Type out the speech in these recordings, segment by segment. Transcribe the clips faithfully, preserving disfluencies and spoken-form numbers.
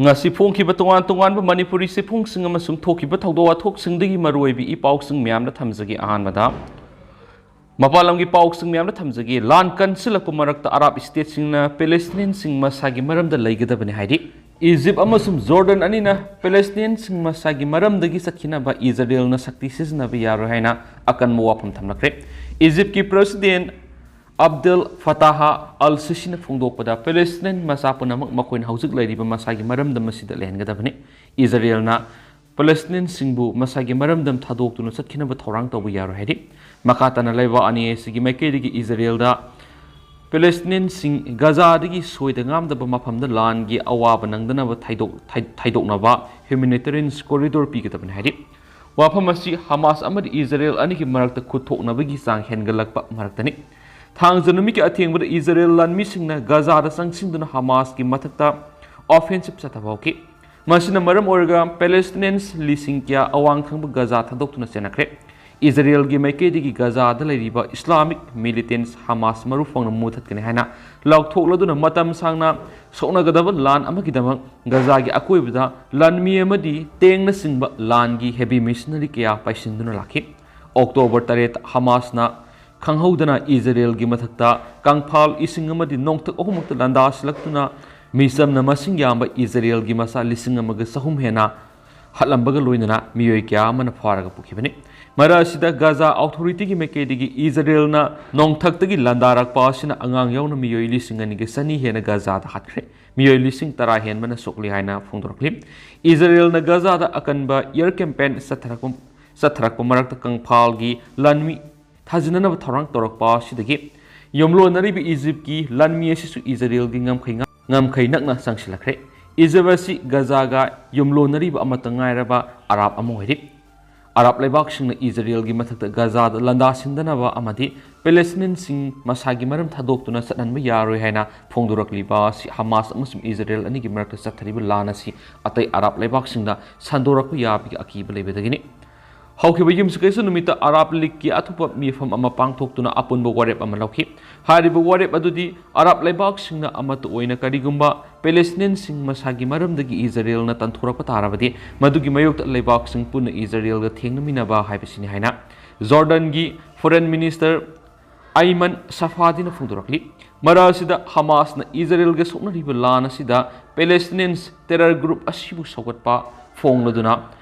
ꯉꯁꯤ ꯐꯣꯡꯈꯤꯕ ꯇꯣꯉꯥꯟ ꯇꯣꯉꯥꯟꯕ ꯃꯅꯤꯄꯨꯔꯤ ꯆꯦꯐꯣꯡꯁꯤꯡ ꯑꯃꯁꯨꯡ ꯊꯣꯛꯈꯤꯕ ꯊꯧꯗꯣꯛ ꯋꯥꯊꯣꯛꯁꯤꯡꯗꯒꯤ ꯃꯔꯨꯑꯣꯏꯕ ꯏ ꯄꯥꯎꯁꯤꯡ ꯃꯌꯥꯝꯗ ꯊꯝꯖꯒꯦ꯫ ꯑꯍꯥꯟꯕꯗ ꯃꯄꯥꯟ ꯂꯝꯒꯤ ꯄꯥꯎꯁꯤꯡ ꯃꯌꯥꯝꯗ ꯊꯝꯖꯒꯦ꯫ ꯂꯥꯟ ꯀꯟꯁꯤꯜꯂꯛꯄ ꯃꯔꯛꯇ ꯑꯔꯥꯞ ꯁ꯭ꯇꯦꯠꯁꯤꯡꯅ ꯄꯦꯂꯦꯁꯇꯤꯅꯤꯌꯟꯁꯤꯡ ꯃꯁꯥꯒꯤ ꯃꯔꯝꯗ ꯂꯩꯒꯗꯕꯅꯤ ꯍꯥꯏꯔꯤ꯫ ꯏꯖꯤꯞ ꯑꯃꯁꯨꯡ ꯖꯣꯔꯗꯟ ꯑꯅꯤꯅ ꯄꯦꯂꯦꯁꯇꯤꯅꯤꯌꯟꯁꯤꯡ ꯃꯁꯥꯒꯤ ꯃꯔꯝꯗꯒꯤ ꯆꯠꯈꯤꯅꯕ ꯏꯖꯔꯦꯜꯅ ꯁꯛꯇꯤ ꯁꯤꯖꯤꯟꯅꯕ ꯌꯥꯔꯣꯏ ꯍꯥꯏꯅ ꯑꯀꯟꯕ ꯋꯥꯐꯝ ꯊꯝꯂꯛꯈ꯭ꯔꯦ꯫ ꯏꯖꯤꯞꯀꯤ ꯄ꯭ꯔꯦꯁꯤꯗꯦꯟ ꯑꯕꯗꯦꯜ ꯐꯇꯥꯍ ꯑꯜ ꯁꯤꯁꯤꯅ ꯐꯣꯡꯗꯣꯛꯄꯗ, ꯄꯦꯂꯦꯁꯇꯤꯅꯤꯌꯟ ꯃꯆꯥ ꯄꯨꯝꯅꯃꯛ ꯃꯈꯣꯏꯅ ꯍꯧꯖꯤꯛ ꯂꯩꯔꯤꯕ ꯃꯁꯥꯒꯤ ꯃꯔꯝꯗꯝ ꯑꯁꯤꯗ ꯂꯩꯍꯟꯒꯗꯕꯅꯤ꯫ ꯏꯖꯔꯦꯜꯅ ꯄꯦꯂꯦꯁꯇꯤꯅꯤꯌꯟꯁꯤꯡꯕꯨ ꯃꯁꯥꯒꯤ ꯃꯔꯝꯗꯝ ꯊꯥꯗꯣꯛꯇꯨꯅ ꯆꯠꯈꯤꯅꯕ ꯊꯧꯔꯥꯡ ꯇꯧꯕ ꯌꯥꯔꯣꯏ ꯍꯥꯏꯔꯤ꯫ ꯃꯈꯥ ꯇꯥꯅ ꯂꯩꯕꯥꯛ ꯑꯅꯤ ꯑꯁꯤꯒꯤ ꯃꯥꯏꯀꯩꯗꯒꯤ ꯏꯖꯔꯦꯜꯗ ꯄꯦꯂꯦꯁꯇꯤꯅꯤꯌꯟꯁꯤꯡ ꯒꯖꯥꯗꯒꯤ ꯁꯣꯏꯗ ꯉꯥꯝꯗꯕ ꯃꯐꯝꯗ ꯂꯥꯟꯒꯤ ꯑꯋꯥꯕ ꯅꯪꯗꯅꯕ ꯊꯩꯗꯣꯛ-, ꯊꯩ-, ꯊꯩꯗꯣꯛꯅꯕ ꯍ꯭ꯌꯨꯃꯦꯅꯤꯇꯦꯔꯤꯌꯟ ꯀꯣꯔꯤꯗꯣꯔ ꯄꯤꯒꯗꯕꯅꯤ ꯍꯥꯏꯔꯤ꯫ ꯋꯥꯐꯝ ꯑꯁꯤ ꯍꯃꯥꯁ ꯑꯃꯗꯤ ꯏꯖꯔꯦꯜ ꯑꯅꯤꯒꯤ ꯃꯔꯛꯇ ꯈꯨꯠ ꯊꯣꯛꯅꯕꯒꯤ ꯆꯥꯡ ꯍꯦꯟꯒꯠꯂꯛꯄ ꯃꯔꯛꯇꯅꯤ꯫ ꯊꯥꯡꯖ ꯅꯨꯃꯤꯠꯀꯤ ꯑꯊꯦꯡꯕꯗ ꯏꯖꯔꯦꯜ ꯂꯥꯟꯃꯤꯁꯤꯡꯅ ꯒꯖꯥꯗ ꯆꯪꯁꯤꯟꯗꯨꯅ ꯍꯃꯥꯁꯀꯤ ꯃꯊꯛꯇ ꯑꯣꯐꯦꯟꯁꯤꯞ ꯆꯠꯊꯕ ꯍꯧꯈꯤ꯫ ꯃꯁꯤꯅ ꯃꯔꯝ ꯑꯣꯏꯔꯒ ꯄꯦꯂꯦꯁꯇꯤꯅꯤꯌꯟꯁ ꯂꯤꯁꯤꯡ ꯀꯌꯥ ꯑꯋꯥꯡ ꯊꯪꯕ ꯒꯖꯥ ꯊꯥꯗꯣꯛꯇꯨꯅ ꯆꯦꯟꯅꯈ꯭ꯔꯦ꯫ ꯏꯖꯔꯦꯜꯒꯤ ꯃꯥꯏꯀꯩꯗꯒꯤ ꯒꯖꯥꯗ ꯂꯩꯔꯤꯕ ꯏꯁꯂꯥꯃꯤꯛ ꯃꯤꯂꯤꯇꯦꯟꯁ ꯍꯃꯥꯁ ꯃꯔꯨ ꯐꯪꯅ ꯃꯨꯊꯠꯀꯅꯤ ꯍꯥꯏꯅ ꯂꯥꯎꯊꯣꯛꯂꯗꯨꯅ ꯃꯇꯝ ꯁꯥꯡꯅ ꯁꯣꯛꯅꯒꯗꯕ ꯂꯥꯟ ꯑꯃꯒꯤꯗꯃꯛ ꯒꯖꯥꯒꯤ ꯑꯀꯣꯏꯕꯗ ꯂꯥꯟꯃꯤ ꯑꯃꯗꯤ ꯇꯦꯡꯅꯆꯤꯡꯕ ꯂꯥꯟꯒꯤ ꯍꯦꯚꯤ ꯃꯦꯁꯤꯅꯔꯤ ꯀꯌꯥ ꯄꯥꯏꯁꯤꯟꯗꯨꯅ ꯂꯥꯛꯈꯤ꯫ ꯑꯣꯛꯇꯣꯕꯔ ꯇꯔꯦꯠ, ꯍꯃꯥꯁꯅ ꯈꯪꯍꯧꯗꯅ ꯏꯖꯔꯦꯜꯒꯤ ꯃꯊꯛꯇ ꯀꯪꯐꯥꯜ, ꯏꯁꯤꯡ ꯑꯃꯗꯤ ꯅꯣꯡꯊꯛ ꯑꯍꯨꯝꯃꯛꯇ ꯂꯥꯟꯗꯥꯁꯤꯜꯂꯛꯇꯨꯅ ꯃꯤꯆꯝꯅ ꯃꯁꯤꯡ ꯌꯥꯝꯕ ꯏꯖꯔꯦꯜꯒꯤ ꯃꯆꯥ ꯂꯤꯁꯤꯡ ꯑꯃꯒ ꯆꯍꯨꯝ ꯍꯦꯟꯅ ꯍꯥꯠꯂꯝꯕꯒ ꯂꯣꯏꯅꯅ ꯃꯤꯑꯣꯏ ꯀꯌꯥ ꯑꯃꯅ ꯐꯥꯔꯒ ꯄꯨꯈꯤꯕꯅꯤ꯫ ꯃꯔꯛ ꯑꯁꯤꯗ ꯒꯖꯥ ꯑꯣꯊꯣꯔꯤꯇꯤꯒꯤ ꯃꯥꯏꯀꯩꯗꯒꯤ ꯏꯖꯔꯦꯜꯅ ꯅꯣꯡꯊꯛꯇꯒꯤ ꯂꯥꯟꯗꯥꯔꯛꯄ ꯑꯁꯤꯅ ꯑꯉꯥꯡ ꯌꯥꯎꯅ ꯃꯤꯑꯣꯏ ꯂꯤꯁꯤꯡ ꯑꯅꯤꯒ ꯆꯅꯤ ꯍꯦꯟꯅ ꯒꯖꯥꯗ ꯍꯥꯠꯈ꯭ꯔꯦ꯫ ꯃꯤꯑꯣꯏ ꯂꯤꯁꯤꯡ ꯇꯔꯥ ꯍꯦꯟꯕꯅ ꯁꯣꯛꯂꯤ ꯍꯥꯏꯅ ꯐꯣꯡꯗꯣꯔꯛꯂꯤ꯫ ꯏꯖꯔꯦꯜꯅ ꯒꯖꯥꯗ ꯑꯀꯟꯕ ꯑꯦꯌꯔ ꯀꯦꯝꯄꯦꯟ ꯆꯠꯊꯔꯛꯄ, ꯆꯠꯊꯔꯛꯄ ꯃꯔꯛꯇ ꯀꯪꯐꯥꯜꯒꯤ ꯂꯥꯟꯃꯤ ꯊꯥꯖꯤꯟꯅꯅꯕ ꯊꯧꯔꯥꯡ ꯇꯧꯔꯛꯄ ꯑꯁꯤꯗꯒꯤ ꯌꯨꯝꯂꯣꯟꯅꯔꯤꯕ ꯏꯖꯤꯞꯀꯤ ꯂꯥꯟꯃꯤ ꯑꯁꯤꯁꯨ ꯏꯖꯔꯦꯜꯒꯤ ꯉꯝꯈꯩ ꯉ-, ꯉꯝꯈꯩ ꯅꯛꯅ ꯆꯪꯁꯤꯜꯂꯛꯈ꯭ꯔꯦ꯫ ꯏꯖꯤꯞ ꯑꯁꯤ ꯒꯖꯥꯒ ꯌꯨꯝꯂꯣꯟꯅꯔꯤꯕ ꯑꯃꯠꯇ ꯉꯥꯏꯔꯕ ꯑꯔꯥꯞ ꯑꯃ ꯑꯣꯏꯔꯤ꯫ ꯑꯔꯥꯞ ꯂꯩꯕꯥꯛꯁꯤꯡꯅ ꯏꯖꯔꯦꯜꯒꯤ ꯃꯊꯛꯇ ꯒꯖꯥꯗ ꯂꯥꯟꯗꯥꯁꯤꯟꯗꯅꯕ ꯑꯃꯗꯤ ꯄꯦꯂꯦꯁꯇꯤꯅꯤꯌꯟꯁꯤꯡ ꯃꯁꯥꯒꯤ ꯃꯔꯝ ꯊꯥꯗꯣꯛꯇꯨꯅ ꯆꯠꯍꯟꯕ ꯌꯥꯔꯣꯏ ꯍꯥꯏꯅ ꯐꯣꯡꯗꯣꯔꯛꯂꯤꯕ ꯑꯁꯤ ꯍꯃꯥꯁ ꯑꯃꯁꯨꯡ ꯏꯖꯔꯦꯜ ꯑꯅꯤꯒꯤ ꯃꯔꯛꯇ ꯆꯠꯊꯔꯤꯕ ꯂꯥꯟ ꯑꯁꯤ ꯑꯇꯩ ꯑꯔꯥꯞ ꯂꯩꯕꯥꯛꯁꯤꯡꯗ ꯁꯟꯗꯣꯔꯛꯄ ꯌꯥꯕꯒꯤ ꯑꯀꯤꯕ ꯂꯩꯕꯗꯒꯤꯅꯤ꯫ ꯍꯧꯈꯤꯕ ꯌꯨꯝꯁꯀꯩꯁ ꯅꯨꯃꯤꯠꯇ ꯑꯔꯥꯕ ꯂꯤꯒꯀꯤ ꯑꯊꯨꯞꯄ ꯃꯤꯐꯝ ꯑꯃ ꯄꯥꯡꯊꯣꯛꯇꯨꯅ ꯑꯄꯨꯟꯕ ꯋꯥꯔꯦꯞ ꯑꯃ ꯂꯧꯈꯤ꯫ ꯍꯥꯏꯔꯤꯕ ꯋꯥꯔꯦꯞ ꯑꯗꯨꯗꯤ ꯑꯔꯥꯕ ꯂꯩꯕꯥꯛꯁꯤꯡꯅ ꯑꯃꯠꯇ ꯑꯣꯏꯅ ꯀꯔꯤꯒꯨꯝꯕ ꯄꯦꯂꯦꯁꯇꯤꯅꯤꯌꯟꯁꯤꯡ ꯃꯁꯥꯒꯤ ꯃꯔꯝꯗꯒꯤ ꯏꯖꯔꯦꯜꯅ ꯇꯟꯊꯣꯔꯛꯄ ꯇꯥꯔꯕꯗꯤ, ꯃꯗꯨꯒꯤ ꯃꯥꯌꯣꯛꯇ ꯂꯩꯕꯥꯛꯁꯤꯡ ꯄꯨꯟꯅ ꯏꯖꯔꯦꯜꯒ ꯊꯦꯡꯅꯃꯤꯟꯅꯕ ꯍꯥꯏꯕꯁꯤꯅꯤ ꯍꯥꯏꯅ ꯖꯣꯔꯗꯟꯒꯤ ꯐꯣꯔꯦꯟ ꯃꯤꯅꯤꯁꯇꯔ ꯑꯩꯃꯟ ꯁꯐꯥꯗꯤꯅ ꯐꯣꯡꯗꯣꯔꯛꯂꯤ꯫ ꯃꯔꯛ ꯑꯁꯤꯗ ꯍꯃꯥꯁꯅ ꯏꯖꯔꯦꯜꯒ ꯁꯣꯛꯅꯔꯤꯕ ꯂꯥꯟ ꯑꯁꯤꯗ ꯄꯦꯂꯦꯁꯇꯤꯅꯤꯌꯟꯁ ꯇꯦꯔꯔ ꯒ꯭ꯔꯨꯞ ꯑꯁꯤꯕꯨ ꯁꯧꯒꯠꯄ ꯐꯣꯡꯂꯗꯨꯅ,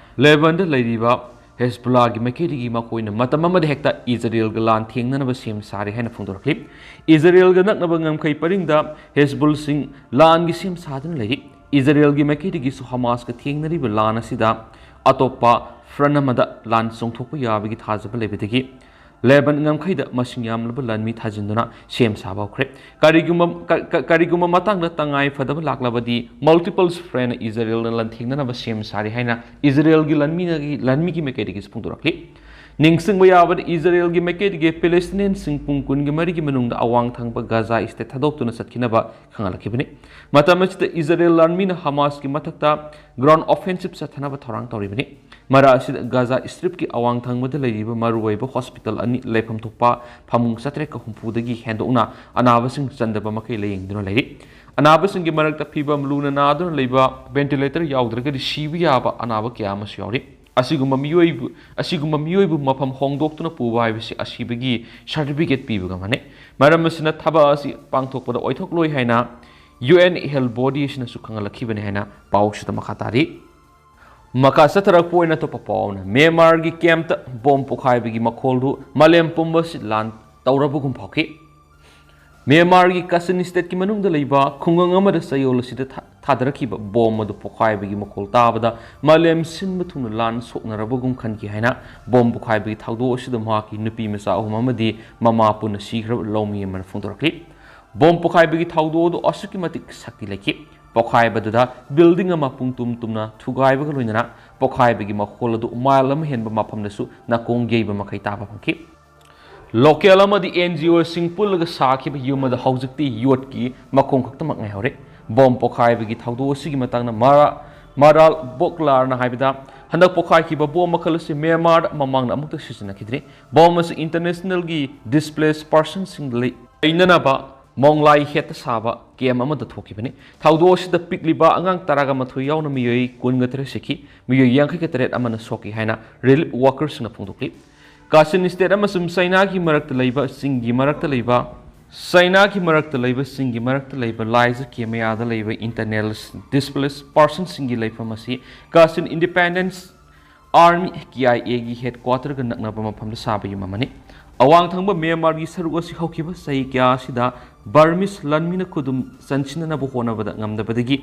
ꯂꯦꯕꯟꯗ ꯂꯩꯔꯤꯕ ꯍꯦꯖꯕꯨꯜꯂꯥꯒꯤ ꯃꯥꯏꯀꯩꯗꯒꯤ ꯃꯈꯣꯏꯅ ꯃꯇꯝ ꯑꯃꯗ ꯍꯦꯛꯇ ꯏꯖꯔꯦꯜꯒ ꯂꯥꯟ ꯊꯦꯡꯅꯅꯕ ꯁꯦꯝ ꯁꯥꯔꯤ ꯍꯥꯏꯅ ꯐꯣꯡꯗꯣꯔꯛꯂꯤ꯫ ꯏꯖꯔꯦꯜꯒ ꯅꯛꯅꯕ ꯉꯝꯈꯩ ꯄꯔꯤꯡꯗ ꯍꯦꯖꯕꯨꯜꯁꯤꯡ ꯂꯥꯟꯒꯤ ꯁꯦꯝ ꯁꯥꯗꯨꯅ ꯂꯩꯔꯤ꯫ ꯏꯖꯔꯦꯜꯒꯤ ꯃꯥꯏꯀꯩꯗꯒꯤꯁꯨ ꯍꯃꯥꯁꯀ ꯊꯦꯡꯅꯔꯤꯕ ꯂꯥꯟ ꯑꯁꯤꯗ ꯑꯇꯣꯞꯄ ꯐ꯭ꯔꯟ ꯑꯃꯗ ꯂꯥꯟ ꯆꯣꯡꯊꯣꯛꯄ ꯌꯥꯕꯒꯤ ꯊꯥꯖꯕ ꯂꯩꯕꯗꯒꯤ ꯂꯦꯕꯟ ꯉꯝꯈꯩꯗ ꯃꯁꯤꯡ ꯌꯥꯝꯂꯕ ꯂꯥꯟꯃꯤ ꯊꯥꯖꯤꯟꯗꯨꯅ ꯁꯦꯝ ꯁꯥꯕ ꯍꯧꯈ꯭ꯔꯦ꯫ ꯀꯔꯤꯒꯨꯝꯕ, ꯀ-, ꯀ-, ꯀꯔꯤꯒꯨꯝꯕ ꯃꯇꯥꯡꯗ ꯇꯉꯥꯏ ꯐꯗꯕ ꯂꯥꯛꯂꯕꯗꯤ, ꯃꯜꯇꯤꯄꯜꯁ ꯐ꯭ꯔꯦꯟꯅ ꯏꯖꯔꯦꯜꯅ ꯂꯥꯟꯊꯦꯡꯅꯅꯕ ꯁꯦꯝ ꯁꯥꯔꯤ ꯍꯥꯏꯅ ꯏꯖꯔꯦꯜꯒꯤ ꯂꯥꯟꯃꯤꯅꯒꯤ, ꯂꯥꯟꯃꯤꯒꯤ ꯃꯥꯏꯀꯩꯗꯒꯤꯁꯨ ꯐꯣꯡꯗꯣꯔꯛꯂꯤ꯫ ꯅꯤꯡꯁꯤꯡꯕ ꯌꯥꯕꯗ, ꯏꯖꯔꯦꯜꯒꯤ ꯃꯥꯏꯀꯩꯗꯒꯤ ꯄꯦꯂꯦꯁꯇꯤꯅꯤꯌꯟꯁꯤꯡ ꯄꯨꯡ ꯀꯨꯟꯒꯤ ꯃꯔꯤꯒꯤ ꯃꯅꯨꯡꯗ ꯑꯋꯥꯡ ꯊꯪꯕ ꯒꯥꯖꯥ ꯁ꯭ꯇ꯭ꯔꯤꯞ ꯊꯥꯗꯣꯛꯇꯨꯅ ꯆꯠꯈꯤꯅꯕ ꯈꯪꯍꯜꯂꯛꯈꯤꯕꯅꯤ꯫ ꯃꯇꯝ ꯑꯁꯤꯗ ꯏꯖꯔꯦꯜ ꯂꯥꯟꯃꯤꯅ ꯍꯃꯥꯁꯀꯤ ꯃꯊꯛꯇ ꯒ꯭ꯔꯥꯎꯟ ꯑꯣꯐꯦꯟꯁꯤꯞ ꯆꯠꯊꯅꯕ ꯊꯧꯔꯥꯡ ꯇꯧꯔꯤꯕꯅꯤ꯫ ꯃꯔꯛ ꯑꯁꯤꯗ ꯒꯥꯖꯥ ꯁ꯭ꯇ꯭ꯔꯤꯞꯀꯤ ꯑꯋꯥꯡ ꯊꯪꯕꯗ ꯂꯩꯔꯤꯕ ꯃꯔꯨꯑꯣꯏꯕ ꯍꯣꯁꯄꯤꯇꯥꯜ ꯑꯅꯤ, ꯂꯩꯐꯝ ꯊꯣꯛꯄ ꯐꯃꯨꯡ ꯆꯥꯇ꯭ꯔꯦꯠꯀ ꯍꯨꯝꯐꯨꯗꯒꯤ ꯍꯦꯟꯗꯣꯛꯅ ꯑꯅꯥꯕꯁꯤꯡ ꯆꯟꯗꯕ ꯃꯈꯩ ꯂꯥꯌꯦꯡꯗꯨꯅ ꯂꯩꯔꯤ꯫ ꯑꯅꯥꯕꯁꯤꯡꯒꯤ ꯃꯔꯛꯇ ꯐꯤꯚꯝ ꯂꯨꯅ ꯅꯥꯗꯨꯅ ꯂꯩꯕ, ꯚꯦꯟꯇꯤꯂꯦꯇꯔ ꯌꯥꯎꯗ꯭ꯔꯒꯗꯤ ꯁꯤꯕ ꯌꯥꯕ ꯑꯅꯥꯕ ꯀꯌꯥ ꯑꯃꯁꯨ ꯌꯥꯎꯔꯤ꯫ ꯑꯁꯤꯒꯨꯝꯕ ꯃꯤꯑꯣꯏꯕꯨ, ꯑꯁꯤꯒꯨꯝꯕ ꯃꯤꯑꯣꯏꯕꯨ ꯃꯐꯝ ꯍꯣꯡꯗꯣꯛꯇꯨꯅ ꯄꯨꯕ ꯍꯥꯏꯕꯁꯤ ꯑꯁꯤꯕꯒꯤ ꯁꯥꯔꯇꯤꯐꯤꯀꯦꯠ ꯄꯤꯕꯒ ꯃꯥꯟꯅꯩ꯫ ꯃꯔꯝ ꯑꯁꯤꯅ ꯊꯕꯛ ꯑꯁꯤ ꯄꯥꯡꯊꯣꯛꯄꯗ ꯑꯣꯏꯊꯣꯛꯂꯣꯏ ꯍꯥꯏꯅ ꯌꯨ ꯑꯦꯟ ꯍꯦꯜꯊ ꯕꯣꯗꯤ ꯑꯁꯤꯅꯁꯨ ꯈꯪꯍꯜꯂꯛꯈꯤꯕꯅꯤ ꯍꯥꯏꯅ ꯄꯥꯎꯁꯤꯗ ꯃꯈꯥ ꯇꯥꯔꯤ꯫ ꯃꯈꯥ ꯆꯠꯊꯔꯛꯄ ꯑꯣꯏꯅ ꯑꯇꯣꯞꯄ ꯄꯥꯎ ꯑꯃꯅ, ꯃ꯭ꯌꯥꯟꯃꯥꯔꯒꯤ ꯀꯦꯝꯞꯇ ꯕꯣꯝ ꯄꯣꯈꯥꯏꯕꯒꯤ ꯃꯈꯣꯜꯗꯨ ꯃꯥꯂꯦꯝ ꯄꯨꯝꯕꯁꯤ ꯂꯥꯟ ꯇꯧꯔꯕꯒꯨꯝ ꯐꯥꯎꯈꯤ꯫ ꯃ꯭ꯌꯥꯟꯃꯥꯔꯒꯤ ꯀꯆꯤꯟ ꯁ꯭ꯇꯦꯠꯀꯤ ꯃꯅꯨꯡꯗ ꯂꯩꯕ ꯈꯨꯡꯒꯪ ꯑꯃꯗ ꯆꯌꯣꯜ ꯑꯁꯤꯗ ꯊꯥ-, ꯊꯥꯗꯔꯛꯈꯤꯕ ꯕꯣꯝ ꯑꯗꯨ ꯄꯣꯈꯥꯏꯕꯒꯤ ꯃꯈꯣꯜ ꯇꯥꯕꯗ ꯃꯥꯂꯦꯝ ꯁꯤꯟꯕ ꯊꯨꯡꯅ ꯂꯥꯟ ꯁꯣꯛꯅꯔꯕꯒꯨꯝ ꯈꯟꯈꯤ ꯍꯥꯏꯅ ꯕꯣꯝ ꯄꯣꯈꯥꯏꯕꯒꯤ ꯊꯧꯗꯣꯛ ꯑꯁꯤꯗ ꯃꯍꯥꯛꯀꯤ ꯅꯨꯄꯤ ꯃꯆꯥ ꯑꯍꯨꯝ ꯑꯃꯗꯤ ꯃꯃꯥ ꯄꯨꯟꯅ ꯁꯤꯈ꯭ꯔꯕ ꯂꯧꯃꯤ ꯑꯃꯅ ꯐꯣꯡꯗꯣꯔꯛꯂꯤ꯫ ꯕꯣꯝ ꯄꯣꯈꯥꯏꯕꯒꯤ ꯊꯧꯗꯣꯛ ꯑꯗꯨ ꯑꯁꯨꯛꯀꯤ ꯃꯇꯤꯛ ꯁꯛꯇꯤ ꯂꯩꯈꯤ꯫ ꯄꯣꯈꯥꯏꯕꯗꯨꯗ ꯕꯤꯜꯗꯤꯡ ꯑꯃ ꯄꯨꯡꯇꯨꯝ ꯇꯨꯝꯅ ꯊꯨꯒꯥꯏꯕꯒ ꯂꯣꯏꯅꯅ ꯄꯣꯈꯥꯏꯕꯒꯤ ꯃꯈꯣꯜ ꯑꯗꯨ ꯃꯥꯏꯜ ꯑꯃ ꯍꯦꯟꯕ ꯃꯐꯝꯗꯁꯨ ꯅꯥꯀꯣꯡ ꯌꯩꯕ ꯃꯈꯩ ꯇꯥꯕ ꯐꯪꯈꯤ꯫ ꯂꯣꯀꯦꯜ ꯑꯃꯗꯤ ꯑꯦꯟ ꯖꯤ ꯑꯣꯁꯤꯡ ꯄꯨꯜꯂꯒ ꯁꯥꯈꯤꯕ ꯌꯨꯝ ꯑꯗꯨ ꯍꯧꯖꯤꯛꯇꯤ ꯌꯣꯠꯀꯤ ꯃꯈꯣꯡ ꯈꯛꯇꯃꯛ ꯉꯥꯏꯍꯧꯔꯦ꯫ ꯕꯣꯝ ꯄꯣꯈꯥꯏꯕꯒꯤ ꯊꯧꯗꯣꯛ ꯑꯁꯤꯒꯤ ꯃꯇꯥꯡꯗ ꯃꯔꯥ-, ꯃꯔꯥꯜ ꯕꯣꯛꯂꯥꯔꯅ ꯍꯥꯏꯕꯗ, ꯍꯟꯗꯛ ꯄꯣꯈꯥꯏꯈꯤꯕ ꯕꯣꯝ ꯃꯈꯜ ꯑꯁꯤ ꯃ꯭ꯌꯥꯟꯃꯥꯔꯗ ꯃꯃꯥꯡꯗ ꯑꯃꯨꯛꯇ ꯁꯤꯖꯤꯟꯅꯈꯤꯗ꯭ꯔꯤ꯫ ꯕꯣꯝ ꯑꯁꯤ ꯏꯟꯇꯔꯅꯦꯁꯅꯦꯜꯒꯤ ꯗꯤꯁꯄ꯭ꯂꯦꯁ ꯄꯥꯔꯁꯟꯁꯤꯡꯗ ꯂꯩ-, ꯂꯩꯅꯅꯕ ꯃꯣꯡꯂꯥꯏ ꯍꯦꯠꯇ ꯁꯥꯕ ꯀꯦꯝ ꯑꯃꯗ ꯊꯣꯛꯈꯤꯕꯅꯤ꯫ ꯊꯧꯗꯣꯛ ꯑꯁꯤꯗ ꯄꯤꯛꯂꯤꯕ ꯑꯉꯥꯡ ꯇꯔꯥꯒ ꯃꯥꯊꯣꯏ ꯌꯥꯎꯅ ꯃꯤꯑꯣꯏ ꯀꯨꯟꯒ ꯇꯔꯦꯠ ꯁꯤꯈꯤ, ꯃꯤꯑꯣꯏ ꯌꯥꯡꯈꯩꯒ ꯇꯔꯦꯠ ꯑꯃꯅ ꯁꯣꯛꯈꯤ ꯍꯥꯏꯅ ꯔꯤꯂꯤꯐ ꯋꯥꯀꯔꯁꯤꯡꯅ ꯐꯣꯡꯗꯣꯛꯂꯤ꯫ ꯀꯥꯆꯤꯟ ꯁ꯭ꯇꯦꯠ ꯑꯃꯁꯨꯡ ꯆꯥꯏꯅꯥꯒꯤ ꯃꯔꯛꯇ ꯂꯩꯕ ꯆꯤꯡꯒꯤ ꯃꯔꯛꯇ ꯂꯩꯕ, ꯆꯥꯏꯅꯥꯒꯤ ꯃꯔꯛꯇ ꯂꯩꯕ ꯆꯤꯡꯒꯤ ꯃꯔꯛꯇ ꯂꯩꯕ ꯂꯥꯏꯖ ꯀꯦꯃꯦꯌꯥꯗ ꯂꯩꯕ ꯏꯟꯇꯔꯅꯦꯜ ꯗꯤꯁꯄ꯭ꯂꯦꯁ ꯄꯥꯔꯁꯟꯁꯤꯡꯒꯤ ꯂꯩꯐꯝ ꯑꯁꯤ ꯀꯥꯆꯤꯟ ꯏꯟꯗꯤꯄꯦꯟꯗꯦꯟꯁ ꯑꯥꯔꯃꯤ, ꯀꯦ ꯑꯥꯏ ꯑꯦꯒꯤ ꯍꯦꯗꯀ꯭ꯋꯥꯇꯔꯒ ꯅꯛꯅꯕ ꯃꯐꯝꯗ ꯁꯥꯕ ꯌꯨꯝ ꯑꯃꯅꯤ꯫ ꯑꯋꯥꯡ ꯊꯪꯕ ꯃ꯭ꯌꯥꯟꯃꯥꯔꯒꯤ ꯁꯔꯨꯛ ꯑꯁꯤ ꯍꯧꯈꯤꯕ ꯆꯍꯤ ꯀꯌꯥ ꯑꯁꯤꯗ ꯕꯔꯃꯤꯁ ꯂꯥꯟꯃꯤꯅ ꯈꯨꯗꯨꯝ ꯆꯟꯁꯤꯟꯅꯅꯕ ꯍꯣꯠꯅꯕꯗ ꯉꯝꯗꯕꯗꯒꯤ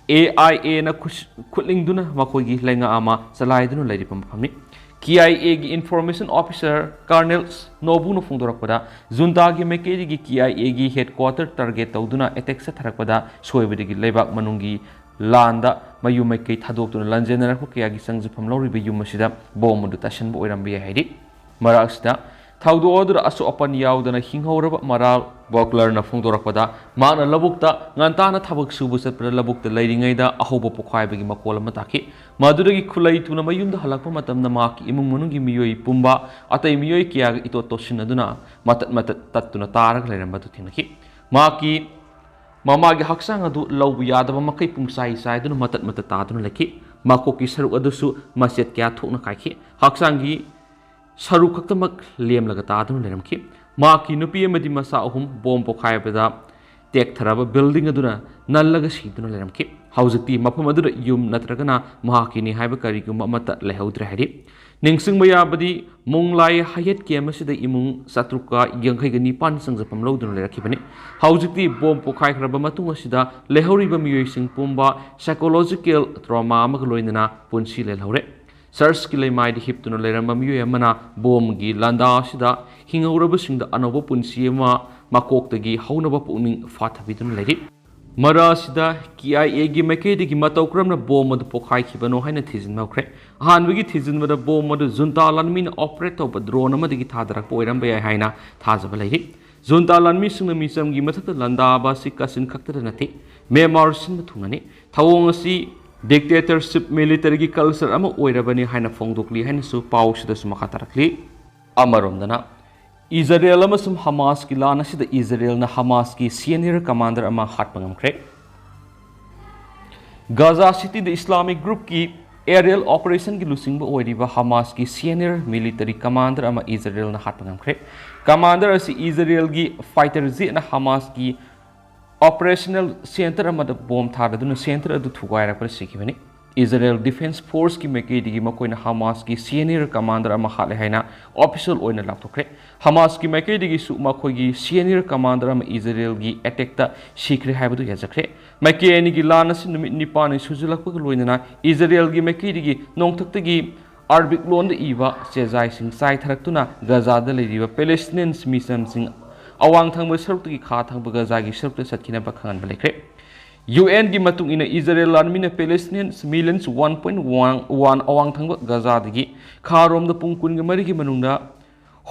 ꯑꯦ ꯑꯥꯏ ꯑꯦꯅ ꯈꯨꯠ-, ꯈꯨꯠꯂꯤꯡꯗꯨꯅ ꯃꯈꯣꯏꯒꯤ ꯂꯩꯉꯥꯛ ꯑꯃ ꯆꯂꯥꯏꯗꯨꯅ ꯂꯩꯔꯤꯕ ꯃꯐꯝꯅꯤ꯫ ꯀꯦ ꯑꯥꯏ ꯑꯦꯒꯤ ꯏꯟꯐꯣꯔꯃꯦꯁꯟ ꯑꯣꯐꯤꯁꯔ ꯀꯔꯅꯦꯜ ꯅꯣꯕꯨꯅ ꯐꯣꯡꯗꯣꯔꯛꯄꯗ, ꯖꯨꯟꯇꯥꯒꯤ ꯃꯥꯏꯀꯩꯗꯒꯤ ꯀꯦ ꯑꯥꯏ ꯑꯦꯒꯤ ꯍꯦꯗꯀ꯭ꯋꯥꯇꯔ ꯇꯥꯔꯒꯦꯠ ꯇꯧꯗꯨꯅ ꯑꯦꯇꯦꯛ ꯆꯠꯊꯔꯛꯄꯗ ꯁꯣꯏꯕꯗꯒꯤ ꯂꯩꯕꯥꯛ ꯃꯅꯨꯡꯒꯤ ꯂꯥꯟꯗ ꯃꯌꯨꯝ ꯃꯥꯏꯀꯩ ꯊꯥꯗꯣꯛꯇꯨꯅ ꯂꯥꯟꯖꯦꯟꯅꯔꯛꯄ ꯀꯌꯥꯒꯤ ꯆꯪꯖꯐꯝ ꯂꯧꯔꯤꯕ ꯌꯨꯝ ꯑꯁꯤꯗ ꯕꯣꯝ ꯑꯗꯨ ꯇꯥꯁꯤꯟꯕ ꯑꯣꯏꯔꯝꯕ ꯌꯥꯏ ꯍꯥꯏꯔꯤ꯫ ꯃꯔꯛ ꯑꯁꯤꯗ ꯊꯧꯗꯣꯛ ꯑꯗꯨꯗ ꯑꯁꯣꯛ ꯑꯄꯟ ꯌꯥꯎꯗꯅ ꯍꯤꯡꯍꯧꯔꯕ ꯃꯔꯥꯜ ꯕꯣꯛꯂꯔꯅ ꯐꯣꯡꯗꯣꯔꯛꯄꯗ, ꯃꯍꯥꯛꯅ ꯂꯧꯕꯨꯛꯇ ꯉꯟꯇꯥꯅ ꯊꯕꯛ ꯁꯨꯕ ꯆꯠꯄꯗ ꯂꯧꯕꯨꯛꯇ ꯂꯩꯔꯤꯉꯩꯗ ꯑꯍꯧꯕ ꯄꯣꯈꯥꯏꯕꯒꯤ ꯃꯈꯣꯜ ꯑꯃ ꯇꯥꯈꯤ꯫ ꯃꯗꯨꯗꯒꯤ ꯈꯨꯠꯂꯩ ꯊꯨꯅ ꯃꯌꯨꯝꯗ ꯍꯜꯂꯛꯄ ꯃꯇꯝꯗ ꯃꯍꯥꯛꯀꯤ ꯏꯃꯨꯡ ꯃꯅꯨꯡꯒꯤ ꯃꯤꯑꯣꯏ ꯄꯨꯝꯕ ꯑꯇꯩ ꯃꯤꯑꯣꯏ ꯀꯌꯥꯒ ꯏꯇꯣꯠ ꯇꯣꯠꯁꯤꯟꯅꯗꯨꯅ ꯃꯇꯠ ꯃꯇꯠ ꯇꯠꯇꯨꯅ ꯇꯥꯔꯒ ꯂꯩꯔꯝꯕ ꯑꯗꯨ ꯊꯦꯡꯅꯈꯤ꯫ ꯃꯍꯥꯛꯀꯤ ꯃꯃꯥꯒꯤ ꯍꯛꯆꯥꯡ ꯑꯗꯨ ꯂꯧꯕ ꯌꯥꯗꯕ ꯃꯈꯩ ꯄꯨꯡꯆꯥꯏ ꯆꯥꯏꯗꯨꯅ ꯃꯇꯠ ꯃꯇꯠ ꯇꯥꯗꯨꯅ ꯂꯩꯈꯤ꯫ ꯃꯀꯣꯛꯀꯤ ꯁꯔꯨꯛ ꯑꯗꯨꯁꯨ ꯃꯆꯦꯠ ꯀꯌꯥ ꯊꯣꯛꯅ ꯀꯥꯏꯈꯤ꯫ ꯍꯛꯆꯥꯡꯒꯤ ꯁꯔꯨꯛ ꯈꯛꯇꯃꯛ ꯂꯦꯝꯂꯒ ꯇꯥꯗꯨꯅ ꯂꯩꯔꯝꯈꯤ꯫ ꯃꯍꯥꯛꯀꯤ ꯅꯨꯄꯤ ꯑꯃꯗꯤ ꯃꯆꯥ ꯑꯍꯨꯝ ꯕꯣꯝ ꯄꯣꯈꯥꯏꯕꯗ ꯇꯦꯛꯊꯔꯕ ꯕꯤꯜꯗꯤꯡ ꯑꯗꯨꯅ ꯅꯜꯂꯒ ꯁꯤꯗꯨꯅ ꯂꯩꯔꯝꯈꯤ꯫ ꯍꯧꯖꯤꯛꯇꯤ ꯃꯐꯝ ꯑꯗꯨꯗ ꯌꯨꯝ ꯅꯠꯇ꯭ꯔꯒꯅ ꯃꯍꯥꯛꯀꯤꯅꯤ ꯍꯥꯏꯕ ꯀꯔꯤꯒꯨꯝꯕ ꯑꯃꯠꯇ ꯂꯩꯍꯧꯗ꯭ꯔꯦ ꯍꯥꯏꯔꯤ꯫ ꯅꯤꯡꯁꯤꯡꯕ ꯌꯥꯕꯗꯤ, ꯃꯣꯡꯂꯥꯏ ꯍꯌꯦꯠ ꯀꯦꯝ ꯑꯁꯤꯗ ꯏꯃꯨꯡ ꯆꯥꯇ꯭ꯔꯨꯛꯀ ꯌꯥꯡꯈꯩꯒ ꯅꯤꯄꯥꯟ ꯆꯪꯖꯐꯝ ꯂꯧꯗꯨꯅ ꯂꯩꯔꯛꯈꯤꯕꯅꯤ꯫ ꯍꯧꯖꯤꯛꯇꯤ ꯕꯣꯝ ꯄꯣꯈꯥꯏꯈ꯭ꯔꯕ ꯃꯇꯨꯡ ꯑꯁꯤꯗ ꯂꯩꯍꯧꯔꯤꯕ ꯃꯤꯑꯣꯏꯁꯤꯡ ꯄꯨꯝꯕ psychological trauma ꯑꯃꯒ ꯂꯣꯏꯅꯅ ꯄꯨꯟꯁꯤ ꯂꯦꯜꯍꯧꯔꯦ꯫ ꯆꯔꯆꯀꯤ ꯂꯩꯃꯥꯏꯗ ꯍꯤꯞꯇꯨꯅ ꯂꯩꯔꯝꯕ ꯃꯤꯑꯣꯏ ꯑꯃꯅ ꯕꯣꯝꯒꯤ ꯂꯥꯟꯗꯥ ꯑꯁꯤꯗ ꯍꯤꯡꯍꯧꯔꯕꯁꯤꯡꯗ ꯑꯅꯧꯕ ꯄꯨꯟꯁꯤ ꯑꯃ ꯃꯀꯣꯛꯇꯒꯤ ꯍꯧꯅꯕ ꯄꯨꯛꯅꯤꯡ ꯐꯥꯊꯕꯤꯗꯨꯅ ꯂꯩꯔꯤ꯫ ꯃꯔꯛ ꯑꯁꯤꯗ ꯀꯦ ꯑꯥꯏ ꯑꯦꯒꯤ ꯃꯥꯏꯀꯩꯗꯒꯤ ꯃꯇꯧ ꯀꯔꯝꯅ ꯕꯣꯝ ꯑꯗꯨ ꯄꯣꯈꯥꯏꯈꯤꯕꯅꯣ ꯍꯥꯏꯅ ꯊꯤꯖꯤꯟꯕ ꯍꯧꯈ꯭ꯔꯦ꯫ ꯑꯍꯥꯟꯕꯒꯤ ꯊꯤꯖꯤꯟꯕꯗ ꯕꯣꯝ ꯑꯗꯨ ꯖꯨꯟꯇꯥ ꯂꯥꯟꯃꯤꯅ ꯑꯣꯄꯔꯦꯠ ꯇꯧꯕ ꯗ꯭ꯔꯣꯟ ꯑꯃꯗꯒꯤ ꯊꯥꯗꯔꯛꯄ ꯑꯣꯏꯔꯝꯕ ꯌꯥꯏ ꯍꯥꯏꯅ ꯊꯥꯖꯕ ꯂꯩꯔꯤ꯫ ꯖꯨꯟꯇꯥ ꯂꯥꯟꯃꯤꯁꯤꯡꯅ ꯃꯤꯆꯝꯒꯤ ꯃꯊꯛꯇ ꯂꯥꯟꯗꯥꯕ ꯑꯁꯤ ꯀꯥꯆꯤꯟ ꯈꯛꯇꯗ ꯅꯠꯇꯦ, ꯃ꯭ꯌꯥꯟꯃꯥꯔ ꯁꯤꯟꯕ ꯊꯨꯡꯅꯅꯤ꯫ ꯊꯧꯑꯣꯡ ꯑꯁꯤ dictatorship militaryꯒꯤ culture ꯑꯃ ꯑꯣꯏꯔꯕꯅꯤ ꯍꯥꯏꯅ ꯐꯣꯡꯗꯣꯛꯂꯤ ꯍꯥꯏꯅꯁꯨ ꯄꯥꯎꯁꯤꯗꯁꯨ ꯃꯈꯥ ꯇꯥꯔꯛꯂꯤ꯫ ꯑꯃꯔꯣꯝꯗꯅ, ꯏꯖꯔꯦꯜ ꯑꯃꯁꯨꯡ ꯍꯃꯥꯁꯀꯤ ꯂꯥꯟ ꯑꯁꯤꯗ ꯏꯖꯔꯦꯜꯅ ꯍꯃꯥꯁꯀꯤ senior commander ꯑꯃ ꯍꯥꯠꯄ ꯉꯝꯈ꯭ꯔꯦ꯫ ꯒꯥꯖꯥ ꯁꯤꯇꯤꯗ Islamic Groupꯀꯤ aerial operationꯒꯤ ꯂꯨꯆꯤꯡꯕ ꯑꯣꯏꯔꯤꯕ ꯍꯃꯥꯁꯀꯤ senior military commander ꯑꯃ ꯏꯖꯔꯦꯜꯅ ꯍꯥꯠꯄ ꯉꯝꯈ꯭ꯔꯦ꯫ Commander ꯑꯁꯤ ꯏꯖꯔꯦꯜꯒꯤ fighter jetꯅ ꯍꯃꯥꯁꯀꯤ operational center ꯑꯃꯗ bomb ꯊꯥꯗꯗꯨꯅ center ꯑꯗꯨ ꯊꯨꯒꯥꯏꯔꯛꯄꯗ ꯁꯤꯈꯤꯕꯅꯤ꯫ ꯏꯖꯔꯦꯜ Defense Forceꯀꯤ ꯃꯥꯏꯀꯩꯗꯒꯤ ꯃꯈꯣꯏꯅ ꯍꯃꯥꯁꯀꯤ senior commander ꯑꯃ ꯍꯥꯠꯂꯦ ꯍꯥꯏꯅ official ꯑꯣꯏꯅ ꯂꯥꯎꯊꯣꯛꯈ꯭ꯔꯦ꯫ ꯍꯃꯥꯁꯀꯤ ꯃꯥꯏꯀꯩꯗꯒꯤꯁꯨ ꯃꯈꯣꯏꯒꯤ senior commander ꯑꯃ ꯏꯖꯔꯦꯜꯒꯤ attackꯇ ꯁꯤꯈ꯭ꯔꯦ ꯍꯥꯏꯕꯗꯨ ꯌꯥꯖꯈ꯭ꯔꯦ꯫ ꯃꯥꯏꯀꯩ ꯑꯅꯤꯒꯤ ꯂꯥꯟ ꯑꯁꯤ ꯅꯨꯃꯤꯠ ꯅꯤꯄꯥꯟꯅꯤ ꯁꯨꯖꯤꯜꯂꯛꯄꯒ ꯂꯣꯏꯅꯅ ꯏꯖꯔꯦꯜꯒꯤ ꯃꯥꯏꯀꯩꯗꯒꯤ ꯅꯣꯡꯊꯛꯇꯒꯤ Arabic ꯂꯣꯟꯗ ꯏꯕ ꯆꯦꯖꯥꯏꯁꯤꯡ ꯆꯥꯏꯊꯔꯛꯇꯨꯅ ꯒꯥꯖꯥꯗ ꯂꯩꯔꯤꯕ Palestinians ꯃꯤꯆꯝꯁꯤꯡ ꯑꯋꯥꯡ ꯊꯪꯕ ꯁꯔꯨꯛꯇꯒꯤ ꯈꯥ ꯊꯪꯕ ꯒꯥꯖꯥꯒꯤ ꯁꯔꯨꯛꯇ ꯆꯠꯈꯤꯅꯕ ꯈꯪꯍꯟꯕ ꯂꯩꯈ꯭ꯔꯦ꯫ UNꯒꯤ ꯃꯇꯨꯡ ꯏꯟꯅ Israel ꯂꯥꯟꯃꯤꯅ Palestinians millions one point one ꯑꯋꯥꯡ ꯊꯪꯕ ꯒꯥꯖꯥꯗꯒꯤ ꯈꯥꯔꯣꯝꯗ ꯄꯨꯡ ꯀꯨꯟꯒ ꯃꯔꯤꯒꯤ ꯃꯅꯨꯡꯗ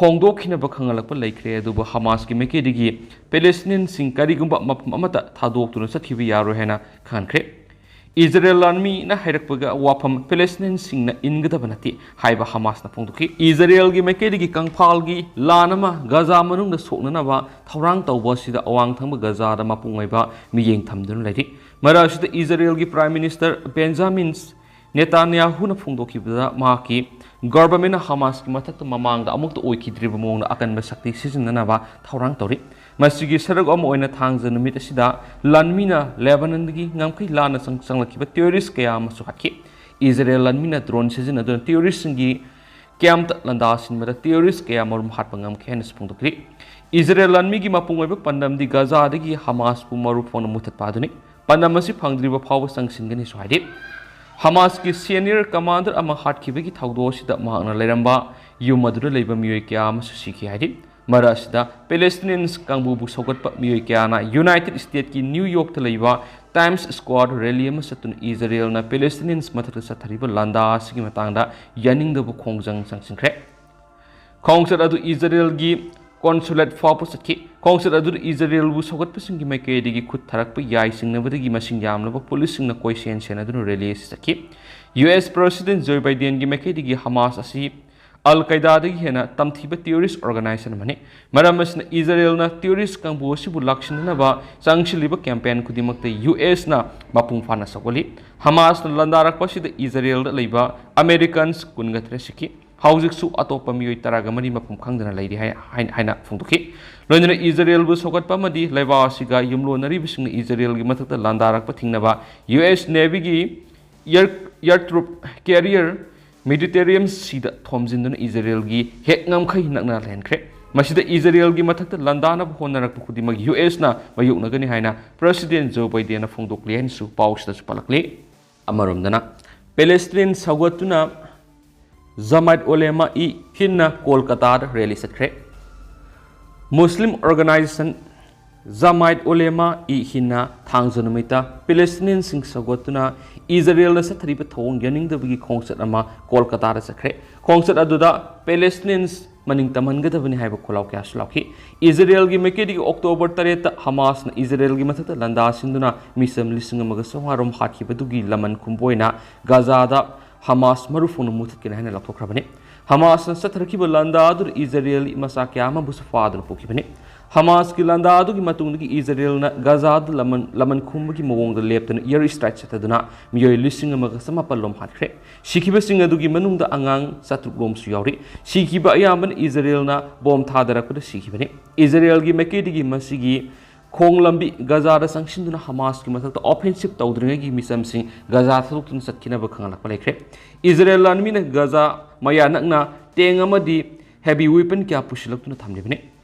ꯍꯣꯡꯗꯣꯛꯈꯤꯅꯕ ꯈꯪꯍꯜꯂꯛꯄ ꯂꯩꯈ꯭ꯔꯦ, ꯑꯗꯨꯕꯨ ꯍꯃꯥꯁꯀꯤ ꯃꯥꯏꯀꯩꯗꯒꯤ Palestiniansꯁꯤꯡ ꯀꯔꯤꯒꯨꯝꯕ ꯃꯐꯝ ꯑꯃꯠꯇ ꯊꯥꯗꯣꯛꯇꯨꯅ ꯆꯠꯈꯤꯕ ꯌꯥꯔꯣꯏ ꯍꯥꯏꯅ ꯈꯪꯍꯟꯈ꯭ꯔꯦ꯫ ꯏꯖꯔꯦꯜ ꯂꯥꯟꯃꯤꯅ ꯍꯥꯏꯔꯛꯄꯒ ꯋꯥꯐꯝ Palestiniansꯁꯤꯡꯅ ꯏꯟꯒꯗꯕ ꯅꯠꯇꯦ ꯍꯥꯏꯕ ꯍꯃꯥꯁꯅ ꯐꯣꯡꯗꯣꯛꯈꯤ꯫ ꯏꯖꯔꯦꯜꯒꯤ ꯃꯥꯏꯀꯩꯗꯒꯤ ꯀꯪꯐꯥꯜꯒꯤ ꯂꯥꯟ ꯑꯃ ꯒꯥꯖꯥ ꯃꯅꯨꯡꯗ ꯁꯣꯛꯅꯅꯕ ꯊꯧꯔꯥꯡ ꯇꯧꯕ ꯑꯁꯤꯗ ꯑꯋꯥꯡ ꯊꯪꯕ ꯒꯥꯖꯥꯗ ꯃꯄꯨꯡ ꯑꯣꯏꯕ ꯃꯤꯠꯌꯦꯡ ꯊꯝꯗꯨꯅ ꯂꯩꯔꯤ꯫ ꯃꯔꯛ ꯑꯁꯤꯗ ꯏꯖꯔꯦꯜꯒꯤ Prime Minister Benjamin ꯅꯦꯇꯥꯟꯌꯥꯍꯨꯅ ꯐꯣꯡꯗꯣꯛꯈꯤꯕꯗ ꯃꯍꯥꯛꯀꯤ governmentꯅ ꯍꯃꯥꯁꯀꯤ ꯃꯊꯛꯇ ꯃꯃꯥꯡꯗ ꯑꯃꯨꯛꯇ ꯑꯣꯏꯈꯤꯗ꯭ꯔꯤꯕ ꯃꯑꯣꯡꯗ ꯑꯀꯟꯕ ꯁꯛꯇꯤ ꯁꯤꯖꯤꯟꯅꯅꯕ ꯊꯧꯔꯥꯡ ꯇꯧꯔꯤ꯫ ꯃꯁꯤꯒꯤ ꯁꯔꯨꯛ ꯑꯃ ꯑꯣꯏꯅ ꯊꯥꯡꯖ ꯅꯨꯃꯤꯠ ꯑꯁꯤꯗ ꯂꯥꯟꯃꯤꯅ ꯂꯦꯕꯥꯅꯟꯗꯒꯤ ꯉꯝꯈꯩ ꯂꯥꯟꯅ ꯆꯪ-, ꯆꯪꯂꯛꯈꯤꯕ terrorist ꯀꯌꯥ ꯑꯃꯁꯨ ꯍꯥꯠꯈꯤ꯫ ꯏꯖꯔꯦꯜ ꯂꯥꯟꯃꯤꯅ drone ꯁꯤꯖꯤꯟꯅꯗꯨꯅ terroristꯁꯤꯡꯒꯤ campꯇ ꯂꯥꯟꯗꯥꯁꯤꯟꯕꯗ terrorist ꯀꯌꯥ ꯃꯔꯨꯝ ꯍꯥꯠꯄ ꯉꯝꯈꯤ ꯍꯥꯏꯅꯁꯨ ꯐꯣꯡꯗꯣꯛꯂꯤ꯫ ꯏꯖꯔꯦꯜ ꯂꯥꯟꯃꯤꯒꯤ ꯃꯄꯨꯡ ꯑꯣꯏꯕ ꯄꯥꯟꯗꯝꯗꯤ ꯒꯥꯖꯥꯗꯒꯤ ꯍꯃꯥꯁꯄꯨ ꯃꯔꯨ ꯐꯪꯅ ꯃꯨꯊꯠꯄ ꯑꯗꯨꯅꯤ꯫ ꯄꯥꯟꯗꯝ ꯑꯁꯤ ꯐꯪꯗ꯭ꯔꯤꯕ ꯐꯥꯎꯕ ꯆꯪꯁꯤꯟꯒꯅꯤꯁꯨ ꯍꯥꯏꯔꯤ꯫ ꯍꯃꯥꯁꯀꯤ senior commander ꯑꯃ ꯍꯥꯠꯈꯤꯕꯒꯤ ꯊꯧꯗꯣꯛ ꯑꯁꯤꯗ ꯃꯍꯥꯛꯅ ꯂꯩꯔꯝꯕ ꯌꯨꯝ ꯑꯗꯨꯗ ꯂꯩꯕ ꯃꯤꯑꯣꯏ ꯀꯌꯥ ꯑꯃꯁꯨ ꯁꯤꯈꯤ ꯍꯥꯏꯔꯤ꯫ ꯃꯔꯛ ꯑꯁꯤꯗ Palestinians ꯀꯥꯡꯕꯨꯕꯨ ꯁꯧꯒꯠꯄ ꯃꯤꯑꯣꯏ ꯀꯌꯥꯅ United Statesꯀꯤ New Yorkꯇ ꯂꯩꯕ Times Square rally ꯑꯃ ꯆꯠꯇꯨꯅ ꯏꯖꯔꯦꯜꯅ Palestinians ꯃꯊꯛꯇ ꯆꯠꯊꯔꯤꯕ ꯂꯥꯟꯗꯥ ꯑꯁꯤꯒꯤ ꯃꯇꯥꯡꯗ ꯌꯥꯅꯤꯡꯗꯕ ꯈꯣꯡꯖꯪ ꯆꯪꯁꯤꯟꯈ꯭ꯔꯦ꯫ ꯈꯣꯡꯆꯠ ꯑꯗꯨ ꯏꯖꯔꯦꯜꯒꯤ consulate ꯐꯥꯎꯕ ꯆꯠꯈꯤ꯫ ꯈꯣꯡꯆꯠ ꯑꯗꯨꯗ ꯏꯖꯔꯦꯜꯕꯨ ꯁꯧꯒꯠꯄꯁꯤꯡꯒꯤ ꯃꯥꯏꯀꯩꯗꯒꯤ ꯈꯨꯠ ꯊꯥꯔꯛꯄ ꯌꯥꯏ ꯆꯤꯡꯅꯕꯗꯒꯤ ꯃꯁꯤꯡ ꯌꯥꯝꯂꯕ ꯄꯨꯂꯤꯁꯁꯤꯡꯅ ꯀꯣꯏꯁꯦꯟ ꯁꯦꯟꯅꯗꯨꯅ ꯔꯦꯂꯤ ꯑꯁꯤ ꯆꯠꯈꯤ꯫ ꯌꯨ ꯑꯦꯁ ꯄ꯭ꯔꯦꯁꯤꯗꯦꯟ ꯖꯣ ꯕꯥꯏꯗꯦꯟꯒꯤ ꯃꯥꯏꯀꯩꯗꯒꯤ ꯍꯃꯥꯁ ꯑꯁꯤ ꯑꯜ ꯀꯥꯏꯗꯥꯗꯒꯤ ꯍꯦꯟꯅ ꯇꯝꯊꯤꯕ ꯇꯦꯔꯣꯔꯤꯁ ꯑꯣꯔꯒꯅꯥꯏꯖꯦꯁꯟ ꯑꯃꯅꯤ꯫ ꯃꯔꯝ ꯑꯁꯤꯅ ꯏꯖꯔꯦꯜꯅ ꯇꯦꯔꯣꯔꯤꯁ ꯀꯥꯡꯕꯨ ꯑꯁꯤꯕꯨ ꯂꯥꯛꯁꯤꯟꯅꯅꯕ ꯆꯪꯁꯤꯜꯂꯤꯕ ꯀꯦꯝꯄꯦꯟ ꯈꯨꯗꯤꯡꯃꯛꯇ ꯌꯨ ꯑꯦꯁꯅ ꯃꯄꯨꯡ ꯐꯥꯅ ꯁꯧꯒꯠꯂꯤ꯫ ꯍꯃꯥꯁꯅ ꯂꯥꯟꯗꯥꯔꯛꯄ ꯑꯁꯤꯗ ꯏꯖꯔꯦꯜꯗ ꯂꯩꯕ ꯑꯃꯦꯔꯤꯀꯟꯁ ꯀꯨꯟꯒ ꯇꯔꯦꯠ ꯁꯤꯈꯤ꯫ ꯍꯧꯖꯤꯛꯁꯨ ꯑꯇꯣꯞꯄ ꯃꯤꯑꯣꯏ ꯇꯔꯥꯒ ꯃꯔꯤ ꯃꯐꯝ ꯈꯪꯗꯅ ꯂꯩꯔꯤ ꯍꯥꯏ-, ꯍꯥꯏꯅ, ꯍꯥꯏꯅ ꯐꯣꯡꯗꯣꯛꯈꯤ꯫ ꯂꯣꯏꯅꯅ ꯏꯖꯔꯦꯜꯕꯨ ꯁꯧꯒꯠꯄ ꯑꯃꯗꯤ ꯂꯩꯕꯥꯛ ꯑꯁꯤꯒ ꯌꯨꯝꯂꯣꯟꯅꯔꯤꯕꯁꯤꯡꯅ ꯏꯖꯔꯦꯜꯒꯤ ꯃꯊꯛꯇ ꯂꯥꯟꯗꯥꯔꯛꯄ ꯊꯤꯡꯅꯕ ꯌꯨ ꯑꯦꯁ ꯅꯦꯚꯤꯒꯤ air, air troop carrier Mediterranean ꯁꯤꯗ ꯊꯣꯝꯖꯤꯟꯗꯨꯅ ꯏꯖꯔꯦꯜꯒꯤ ꯍꯦꯛ ꯉꯝꯈꯩ ꯅꯛꯅ ꯂꯩꯍꯟꯈ꯭ꯔꯦ꯫ ꯃꯁꯤꯗ ꯏꯖꯔꯦꯜꯒꯤ ꯃꯊꯛꯇ ꯂꯥꯟꯗꯥꯅꯕ ꯍꯣꯠꯅꯔꯛꯄ ꯈꯨꯗꯤꯡꯃꯛ ꯌꯨ ꯑꯦꯁꯅ ꯃꯥꯌꯣꯛꯅꯒꯅꯤ ꯍꯥꯏꯅ ꯄ꯭ꯔꯦꯁꯤꯗꯦꯟ ꯖꯣ ꯕꯥꯏꯗꯦꯟꯅ ꯐꯣꯡꯗꯣꯛꯂꯤ ꯍꯥꯏꯅꯁꯨ ꯄꯥꯎꯁꯤꯗꯁꯨ ꯄꯜꯂꯛꯂꯤ꯫ ꯑꯃꯔꯣꯝꯗꯅ, ꯄꯦꯂꯦꯁꯇꯤꯟ ꯁꯧꯒꯠꯇꯨꯅ ꯖꯃꯥꯏꯠ ꯑꯣꯂꯦꯃꯥ ꯏ ꯍꯤꯟꯅ ꯀꯣꯜꯀꯇꯥꯗ ꯔꯦꯂꯤ ꯆꯠꯈ꯭ꯔꯦ꯫ ꯃꯨꯁꯂꯤꯝ ꯑꯣꯔꯒꯅꯥꯏꯖꯦꯁꯟ ꯖꯃꯥꯏꯠ ꯑꯣꯂꯦꯃꯥ ꯏ ꯍꯤꯟꯅ ꯊꯥꯡꯖ ꯅꯨꯃꯤꯠꯇ ꯄꯦꯂꯦꯁꯇꯤꯅꯤꯌꯟꯁꯤꯡ ꯁꯧꯒꯠꯇꯨꯅ ꯏꯖꯔꯦꯜꯅ ꯆꯠꯊꯔꯤꯕ ꯊꯧꯑꯣꯡ ꯌꯥꯅꯤꯡꯗꯕꯒꯤ ꯈꯣꯡꯆꯠ ꯑꯃ ꯀꯣꯜꯀꯇꯥꯗ ꯆꯠꯈ꯭ꯔꯦ꯫ ꯈꯣꯡꯆꯠ ꯑꯗꯨꯗ ꯄꯦꯂꯦꯁꯇꯤꯅꯤꯌꯟꯁ ꯃꯅꯤꯡ ꯇꯝꯍꯟꯒꯗꯕꯅꯤ ꯍꯥꯏꯕ ꯈꯣꯜꯂꯥꯎ ꯀꯌꯥꯁꯨ ꯂꯥꯎꯈꯤ꯫ ꯏꯖꯔꯦꯜꯒꯤ ꯃꯥꯏꯀꯩꯗꯒꯤ ꯑꯣꯛꯇꯣꯕꯔ ꯇꯔꯦꯠꯇ ꯍꯃꯥꯁꯅ ꯏꯖꯔꯦꯜꯒꯤ ꯃꯊꯛꯇ ꯂꯥꯟꯗꯥ ꯁꯤꯟꯗꯨꯅ ꯃꯤꯆꯝ ꯂꯤꯁꯤꯡ ꯑꯃꯒ ꯆꯥꯝꯃꯉꯥ ꯔꯣꯝ ꯍꯥꯠꯈꯤꯕꯗꯨꯒꯤ ꯂꯃꯟ ꯈꯨꯝꯕ ꯑꯣꯏꯅ ꯒꯥꯖꯥꯗ ꯍꯃꯥꯁ ꯃꯔꯨ ꯐꯪꯅ ꯃꯨꯊꯠꯀꯅꯤ ꯍꯥꯏꯅ ꯂꯥꯎꯊꯣꯛꯈ꯭ꯔꯕꯅꯤ꯫ ꯍꯃꯥꯁꯅ ꯆꯠꯊꯔꯛꯈꯤꯕ ꯂꯥꯟꯗꯥ ꯑꯗꯨꯗ ꯏꯖꯔꯦꯜ ꯃꯆꯥ ꯀꯌꯥ ꯑꯃꯕꯨꯁꯨ ꯐꯥꯗꯨꯅ ꯄꯨꯈꯤꯕꯅꯤ꯫ ꯍꯃꯥꯁꯀꯤ ꯂꯥꯟꯗꯥ ꯑꯗꯨꯒꯤ ꯃꯇꯨꯡꯗꯒꯤ ꯏꯖꯔꯦꯜꯅ ꯒꯥꯖꯥꯗ ꯂꯃꯟ, ꯂꯃꯟ ꯈꯨꯝꯕꯒꯤ ꯃꯑꯣꯡꯗ ꯂꯦꯞꯇꯅ ꯏꯌꯔ ꯁ꯭ꯇ꯭ꯔꯥꯏꯛ ꯆꯠꯊꯗꯨꯅ ꯃꯤꯑꯣꯏ ꯂꯤꯁꯤꯡ ꯑꯃꯒ ꯆꯃꯥꯄꯜ ꯂꯣꯝ ꯍꯥꯠꯈ꯭ꯔꯦ꯫ ꯁꯤꯈꯤꯕꯁꯤꯡ ꯑꯗꯨꯒꯤ ꯃꯅꯨꯡꯗ ꯑꯉꯥꯡ ꯆꯥꯇ꯭ꯔꯨꯛ ꯂꯣꯝꯁꯨ ꯌꯥꯎꯔꯤ꯫ ꯁꯤꯈꯤꯕ ꯑꯌꯥꯝꯕꯅ ꯏꯖꯔꯦꯜꯅ ꯕꯣꯝ ꯊꯥꯗꯔꯛꯄꯗ ꯁꯤꯈꯤꯕꯅꯤ꯫ ꯏꯖꯔꯦꯜꯒꯤ ꯃꯥꯏꯀꯩꯗꯒꯤ ꯃꯁꯤꯒꯤ ꯈꯣꯡ ꯂꯝꯕꯤ ꯒꯥꯖꯥꯗ ꯆꯪꯁꯤꯟꯗꯨꯅ ꯍꯃꯥꯁꯀꯤ ꯃꯊꯛꯇ ꯑꯣꯐꯦꯟꯁꯤꯞ ꯇꯧꯗ꯭ꯔꯤꯉꯩꯒꯤ ꯃꯤꯆꯝꯁꯤꯡ ꯒꯥꯖꯥ ꯊꯥꯗꯣꯛꯇꯨꯅ ꯆꯠꯈꯤꯅꯕ ꯈꯪꯍꯜꯂꯛꯄ ꯂꯩꯈ꯭ꯔꯦ꯫ ꯏꯖꯔꯦꯜ ꯂꯥꯟꯃꯤꯅ ꯒꯥꯖꯥ ꯃꯌꯥ ꯅꯛꯅ ꯇꯦꯡ ꯑꯃꯗꯤ ꯍꯦꯚꯤ ꯋꯦꯄꯟ ꯀꯌꯥ ꯄꯨꯁꯤꯜꯂꯛꯇꯨꯅ ꯊꯝꯂꯤꯕꯅꯤ꯫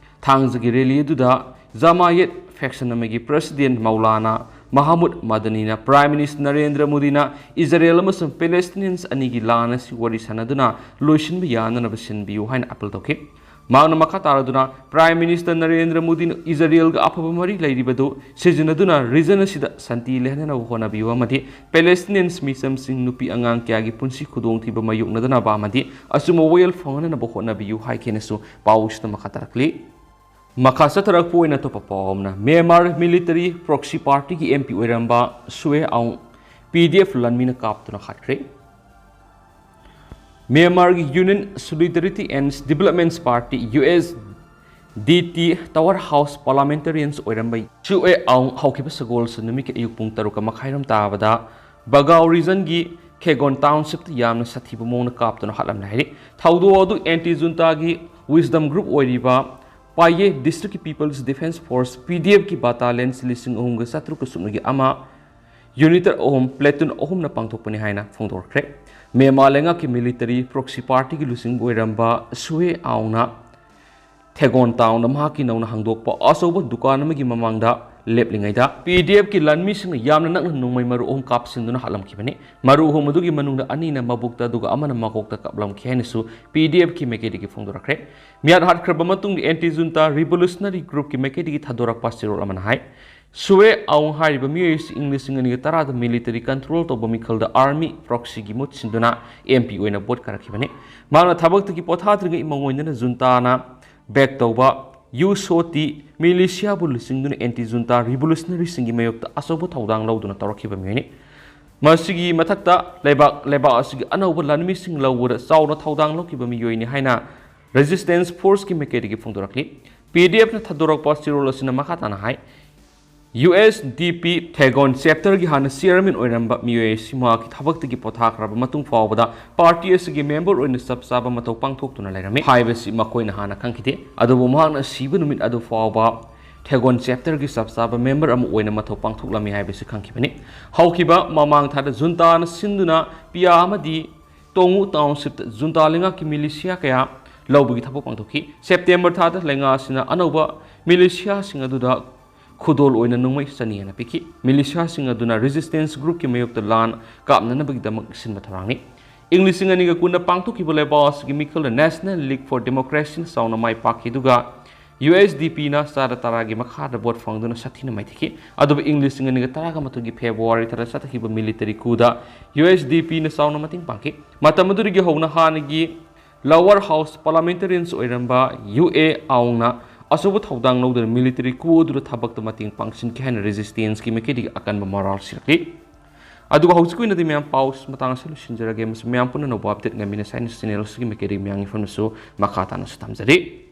ꯊꯥꯡꯖꯒꯤ ꯔꯦꯂꯤ ꯑꯗꯨꯗ ꯖꯃꯥꯌꯦꯠ ꯐꯦꯛꯁꯟ ꯑꯃꯒꯤ president Maulana ꯃꯍꯃꯨꯗ ꯃꯗꯅꯤꯅ prime minister Narendra ꯃꯣꯗꯤꯅ ꯏꯖꯔꯦꯜ ꯑꯃꯁꯨꯡ ꯄꯦꯂꯦꯁꯇꯤꯅꯤꯌꯟꯁ ꯑꯅꯤꯒꯤ ꯂꯥꯟ ꯑꯁꯤ ꯋꯥꯔꯤ ꯁꯥꯟꯅꯗꯨꯅ ꯂꯣꯏꯁꯤꯟꯕ ꯌꯥꯅꯅꯕ ꯁꯤꯟꯕꯤꯌꯨ ꯍꯥꯏꯅ ꯑꯥꯄꯤꯜ ꯇꯧꯈꯤ꯫ ꯃꯍꯥꯛꯅ ꯃꯈꯥ ꯇꯥꯔꯗꯨꯅ, Prime Minister ꯅꯔꯦꯟꯗ꯭ꯔ ꯃꯣꯗꯤꯅ ꯏꯖꯔꯦꯜꯒ ꯑꯐꯕ ꯃꯔꯤ ꯂꯩꯔꯤꯕꯗꯨ ꯁꯤꯖꯤꯟꯅꯗꯨꯅ region ꯑꯁꯤꯗ ꯁꯥꯟꯇꯤ ꯂꯩꯍꯟꯅꯕ ꯍꯣꯠꯅꯕꯤꯌꯨ ꯑꯃꯗꯤ Palestinians ꯃꯤꯆꯝꯁꯤꯡ, ꯅꯨꯄꯤ ꯑꯉꯥꯡ ꯀꯌꯥꯒꯤ ꯄꯨꯟꯁꯤ ꯈꯨꯗꯣꯡꯊꯤꯕ ꯃꯥꯌꯣꯛꯅꯗꯅꯕ ꯑꯃꯗꯤ ꯑꯆꯨꯝꯕ ꯋꯥꯌꯦꯜ ꯐꯪꯍꯟꯅꯕ ꯍꯣꯠꯅꯕꯤꯌꯨ ꯍꯥꯏꯈꯤꯅꯁꯨ ꯄꯥꯎꯁꯤꯗ ꯃꯈꯥ ꯇꯥꯔꯛꯂꯤ꯫ ꯃꯈꯥ ꯆꯠꯊꯔꯛꯄ ꯑꯣꯏꯅ ꯑꯇꯣꯞꯄ ꯄꯥꯎ ꯑꯃꯅ, Myanmar military proxy partyꯒꯤ M P ꯑꯣꯏꯔꯝꯕ Sue Aung P D F ꯂꯥꯟꯃꯤꯅ ꯀꯥꯞꯇꯨꯅ ꯍꯥꯠꯈ꯭ꯔꯦ꯫ ꯃ꯭ꯌꯥꯟꯃꯥꯔꯒꯤ Union Solidarity and Development Party, U S D T, Tower House parliamentarians ꯑꯣꯏꯔꯝꯕ Sue Aung ꯍꯧꯈꯤꯕ ꯁꯒꯣꯜꯁꯦꯟ ꯅꯨꯃꯤꯠꯀꯤ ꯑꯌꯨꯛ ꯄꯨꯡ ꯇꯔꯨꯛ ꯃꯈꯥꯏꯔꯣꯝ ꯇꯥꯕꯗ ꯕꯒꯥꯎ regionꯒꯤ Khegon townshipꯇ ꯌꯥꯝꯅ ꯁꯥꯊꯤꯕ ꯃꯑꯣꯡꯗ ꯀꯥꯞꯇꯨꯅ ꯍꯥꯠꯂꯝꯂꯦ ꯍꯥꯏꯔꯤ꯫ ꯊꯧꯗꯣꯛ ꯑꯗꯨ anti juntaꯒꯤ wisdom group ꯑꯣꯏꯔꯤꯕ Paye Districtꯀꯤ People's Defence Force, P D Fꯀꯤ battalions ꯂꯤꯁꯤꯡ ꯑꯍꯨꯝꯒ ꯆꯥꯇ꯭ꯔꯨꯛꯀ ꯁꯨꯞꯅꯒꯤ ꯑꯃ, unit ꯑꯍꯨꯝ, platoon ꯑꯍꯨꯝꯅ ꯄꯥꯡꯊꯣꯛꯄꯅꯤ ꯍꯥꯏꯅ ꯐꯣꯡꯗꯣꯔꯛꯈ꯭ꯔꯦ꯫ ꯃ꯭ꯌꯥꯟꯃꯥꯔ ꯂꯩꯉꯥꯛꯀꯤ military proxy partyꯒꯤ ꯂꯨꯆꯤꯡꯕ ꯑꯣꯏꯔꯝꯕ Sue Aungꯅ Khegon townꯗ ꯃꯍꯥꯛꯀꯤ ꯅꯧꯅ ꯍꯥꯡꯗꯣꯛꯄ ꯑꯆꯧꯕ ꯗꯨꯀꯥꯟ ꯑꯃꯒꯤ ꯃꯃꯥꯡꯗ ꯂꯦꯞꯂꯤꯉꯩꯗ P D Fꯀꯤ ꯂꯥꯟꯃꯤꯁꯤꯡꯅ ꯌꯥꯝꯅ ꯅꯛꯅ ꯅꯣꯡꯃꯩ ꯃꯔꯨ ꯑꯍꯨꯝ ꯀꯥꯞꯁꯤꯟꯗꯨꯅ ꯍꯥꯠꯂꯝꯈꯤꯕꯅꯤ꯫ ꯃꯔꯨ ꯑꯍꯨꯝ ꯑꯗꯨꯒꯤ ꯃꯅꯨꯡꯗ ꯑꯅꯤꯅ ꯃꯕꯨꯛꯇ ꯑꯗꯨꯒ ꯑꯃꯅ ꯃꯀꯣꯛꯇ ꯀꯥꯞꯂꯝꯈꯤ ꯍꯥꯏꯅꯁꯨ P D Fꯀꯤ ꯃꯥꯏꯀꯩꯗꯒꯤ ꯐꯣꯡꯗꯣꯔꯛꯈ꯭ꯔꯦ꯫ ꯃꯤꯍꯥꯠ ꯍꯥꯠꯈ꯭ꯔꯕ ꯃꯇꯨꯡꯗ anti junta revolutionary groupꯀꯤ ꯃꯥꯏꯀꯩꯗꯒꯤ ꯊꯥꯗꯣꯔꯛꯄ ꯆꯦꯔꯣꯜ ꯑꯃꯅ ꯍꯥꯏ, Sue Aung ꯍꯥꯏꯔꯤꯕ ꯃꯤꯑꯣꯏ ꯑꯁꯤ ꯏꯪ ꯂꯤꯁꯤꯡ ꯑꯅꯤꯒ ꯇꯔꯥꯗ military control ꯇꯧꯕ ꯃꯤꯈꯜꯗ army proxyꯒꯤ ꯃꯍꯨꯠ ꯁꯤꯟꯗꯨꯅ M P ꯑꯣꯏꯅ ꯚꯣꯠ ꯀꯥꯔꯛꯈꯤꯕꯅꯤ꯫ ꯃꯍꯥꯛꯅ ꯊꯕꯛꯇꯒꯤ ꯄꯣꯊꯥꯗ꯭ꯔꯤꯉꯩ ꯃꯉꯣꯟꯗꯅ juntaꯅ back ꯇꯧꯕ U S O T militiaꯕꯨ ꯂꯨꯆꯤꯡꯗꯨꯅ anti junta revolutionaryꯁꯤꯡꯒꯤ ꯃꯥꯌꯣꯛꯇ ꯑꯆꯧꯕ ꯊꯧꯗꯥꯡ ꯂꯧꯗꯨꯅ ꯇꯧꯔꯛꯈꯤꯕ ꯃꯤꯑꯣꯏꯅꯤ꯫ ꯃꯁꯤꯒꯤ ꯃꯊꯛꯇ ꯂꯩꯕꯥꯛ, ꯂꯩꯕꯥꯛ ꯑꯁꯤꯒꯤ ꯑꯅꯧꯕ ꯂꯥꯟꯃꯤꯁꯤꯡ ꯂꯧꯕꯗ ꯆꯥꯎꯅ ꯊꯧꯗꯥꯡ ꯂꯧꯈꯤꯕ ꯃꯤꯑꯣꯏꯅꯤ ꯍꯥꯏꯅ Resistance Forceꯀꯤ ꯃꯥꯏꯀꯩꯗꯒꯤ ꯐꯣꯡꯗꯣꯔꯛꯂꯤ꯫ P D Fꯅ ꯊꯥꯗꯣꯔꯛꯄ ꯆꯦꯔꯣꯜ ꯑꯁꯤꯅ ꯃꯈꯥ ꯇꯥꯅ ꯍꯥꯏ, U S D P Khegon chapterꯒꯤ ꯍꯥꯟꯅ chairman ꯑꯣꯏꯔꯝꯕ ꯃꯤꯑꯣꯏ ꯑꯁꯤ ꯃꯍꯥꯛꯀꯤ ꯊꯕꯛꯇꯒꯤ ꯄꯣꯊꯥꯈ꯭ꯔꯕ ꯃꯇꯨꯡ ꯐꯥꯎꯕꯗ party ꯑꯁꯤꯒꯤ member ꯑꯣꯏꯅ ꯆꯞ ꯆꯥꯕ ꯃꯊꯧ ꯄꯥꯡꯊꯣꯛꯇꯨꯅ ꯂꯩꯔꯝꯃꯤ ꯍꯥꯏꯕꯁꯤ ꯃꯈꯣꯏꯅ ꯍꯥꯟꯅ ꯈꯪꯈꯤꯗꯦ꯫ ꯑꯗꯨꯕꯨ ꯃꯍꯥꯛꯅ ꯁꯤꯕ ꯅꯨꯃꯤꯠ ꯑꯗꯨ ꯐꯥꯎꯕ Khegon chapterꯒꯤ ꯆꯞ ꯆꯥꯕ member ꯑꯃ ꯑꯣꯏꯅ ꯃꯊꯧ ꯄꯥꯡꯊꯣꯛꯂꯝꯃꯤ ꯍꯥꯏꯕꯁꯤ ꯈꯪꯈꯤꯕꯅꯤ꯫ ꯍꯧꯈꯤꯕ ꯃꯃꯥꯡ ꯊꯥꯗ juntaꯅ ꯁꯤꯟꯗꯨꯅ Paya ꯑꯃꯗꯤ Tongu townshipꯇ junta ꯂꯩꯉꯥꯛꯀꯤ militia ꯀꯌꯥ ꯂꯧꯕꯒꯤ ꯊꯕꯛ ꯄꯥꯡꯊꯣꯛꯈꯤ꯫ September ꯊꯥꯗ ꯂꯩꯉꯥꯛ ꯑꯁꯤꯅ ꯑꯅꯧꯕ militiaꯁꯤꯡ ꯑꯗꯨꯗ ꯈꯨꯗꯣꯜ ꯑꯣꯏꯅ ꯅꯣꯡꯃꯩ ꯆꯅꯤ ꯍꯦꯟꯅ ꯄꯤꯈꯤ꯫ Militiaꯁꯤꯡ ꯑꯗꯨꯅ resistance groupꯀꯤ ꯃꯥꯌꯣꯛꯇ ꯂꯥꯟ ꯀꯥꯞꯅꯅꯕꯒꯤꯗꯃꯛ ꯁꯤꯟꯕ ꯊꯧꯔꯥꯡꯅꯤ꯫ ꯏꯪ ꯂꯤꯁꯤꯡ ꯑꯅꯤꯒ ꯀꯨꯟꯗ ꯄꯥꯡꯊꯣꯛꯈꯤꯕ ꯂꯩꯕꯥꯛ ꯑꯁꯤꯒꯤ ꯃꯤꯈꯜꯗ National League for Democracy ꯅ ꯆꯥꯎꯅ ꯃꯥꯏ ꯄꯥꯛꯈꯤ, ꯑꯗꯨꯒ USDP ꯅ ꯆꯥꯗ ꯇꯔꯥꯒꯤ ꯃꯈꯥꯗ ꯚꯣꯠ ꯐꯪꯗꯨꯅ ꯁꯥꯊꯤꯅ ꯃꯥꯏꯊꯤꯈꯤ꯫ ꯑꯗꯨꯕꯨ ꯏꯪ ꯂꯤꯁꯤꯡ ꯑꯅꯤꯒ ꯇꯔꯥꯒ ꯃꯥꯊꯣꯏꯒꯤ February ꯊꯥꯗ ꯆꯠꯊꯈꯤꯕ military coup ꯗ USDP ꯅ ꯆꯥꯎꯅ ꯃꯇꯦꯡ ꯄꯥꯡꯈꯤ꯫ ꯃꯇꯝ ꯑꯗꯨꯗꯒꯤ ꯍꯧꯅ ꯍꯥꯟꯅꯒꯤ lower house parliamentarians ꯑꯣꯏꯔꯝꯕ UA Aung ꯅ ꯑꯆꯧꯕ ꯊꯧꯗꯥꯡ ꯂꯧꯗꯨꯅ military coup ꯑꯗꯨꯗ ꯊꯕꯛꯇ ꯃꯇꯦꯡ ꯄꯥꯡꯁꯤꯟꯈꯤ ꯍꯥꯏꯅ resistance ꯀꯤ ꯃꯥꯏꯀꯩꯗꯒꯤ ꯑꯀꯟꯕ ꯃꯔꯥꯜ ꯁꯤꯔꯛꯂꯤ꯫ ꯑꯗꯨꯒ ꯍꯧꯖꯤꯛꯀꯤ ꯑꯣꯏꯅꯗꯤ ꯃꯌꯥꯝ ꯄꯥꯎ ꯃꯇꯥꯡ ꯑꯁꯤ ꯂꯣꯏꯁꯤꯟꯖꯔꯒꯦ꯫ ꯃꯁꯤ ꯃꯌꯥꯝ ꯄꯨꯟꯅ ꯑꯅꯧꯕ update ꯉꯥꯏꯃꯤꯟꯅꯁꯤ ꯍꯥꯏꯅ channel ꯑꯁꯤꯒꯤ ꯃꯥꯏꯀꯩꯗꯒꯤ ꯃꯌꯥꯝꯒꯤ ꯐꯝꯅꯁꯨ ꯃꯈꯥ ꯇꯥꯅꯁꯨ ꯊꯝꯖꯔꯤ꯫